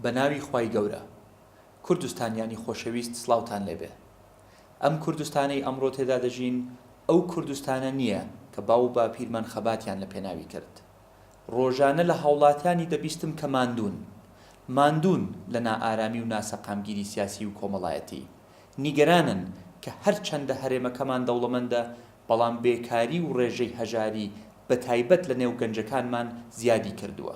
بە ناوی خوای گەورە. کوردستانیانی خۆشەویست سڵاوتان لێبێ. ئەم کوردستانەی ئەمڕۆ تێدا دەژین ئەو کوردستانە نییە کە باو و باپیرمان خەباتیان لە پێناوی کرد. ڕۆژانە لە هاوڵاتیانی دەبیستم کە ماندوون. ماندوون لە نائارامی و ناسەقامگیری سیاسی و کۆمەڵایەتی. نیگەرانن کە هەرچەندە هەرێمەکەمان دەوڵەمەندە بەڵام بێکاری و ڕێژەی هەژاری بەتایبەت لە نێو گەنجەکانمان زیادی کردووە.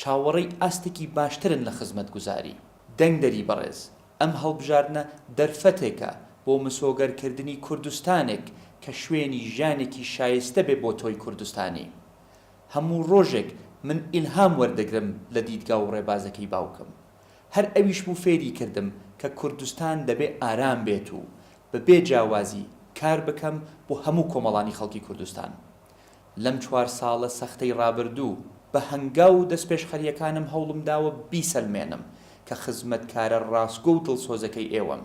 چاوەڕێی ئاستێکی باشترن لە خزمەتگوزاری. دەنگدەری بەڕێز، ئەم هەڵبژاردنە دەرفەتێکە بۆ مسۆگەرکردنی کوردستانێک کە شوێنی ژیانێکی شایستە بێ بۆ تۆی کوردستانی. هەموو ڕۆژێک من ئیلهام وەردەگرم لە دیدگا و ڕێبازەکەی باوکم. هەر ئەویش بوو فێری کردم کە کوردستان دەبێ ئارام بێت و بە بێ جیاوازی کار بکەم بۆ هەموو کۆمەڵانی خەڵکی کوردستان. لەم چوار ساڵە سەختەی ڕابردوو، بە هەنگاو و دەستپێشخەرییەکانم هەوڵم داوە بیسەلمێنم کە خزمەتکارە ڕاستگۆ و دڵسۆزەکەی ئێوەم.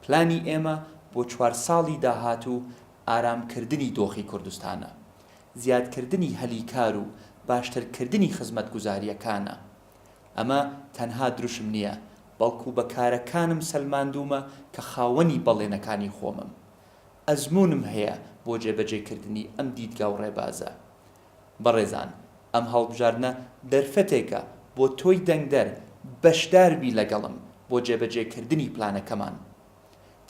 پلانی ئێمە بۆ چوار ساڵی داهاتوو ئارامکردنی دۆخی کوردستانە، زیادکردنی هەلی کار و باشترکردنی خزمەتگوزارییەکانە. ئەمە تەنها دروشم نییە، بەڵکو بە کارەکانم سەلماندوومە کە خاوەنی بەڵێنەکانی خۆمم. ئەزموونم هەیە بۆ جێبەجێکردنی ئەم دیدگا و ڕێبازە. بەڕێزان، ئەم هەڵبژاردنە دەرفەتێکە بۆ تۆی دەنگدەر بەشدار بی لەگەڵم بۆ جێبەجێکردنی پلانەکەمان.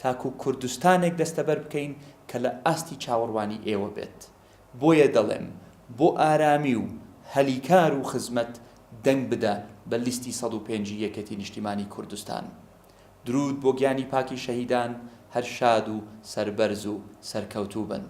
تاکو کوردستانێک دەستەبەر بکەین کە لە ئاستی چاوەڕوانی ئێوە بێت. بۆیە دەڵێم بۆ ئارامی و هەلی کار و خزمەت دەنگ بدە بە لیستی 105 ی یەکێتی نیشتیمانی کوردستان. دروود بۆ گیانی پاکی شەهیدان هەر شاد و سەربەرز و سەرکەوتوو بن.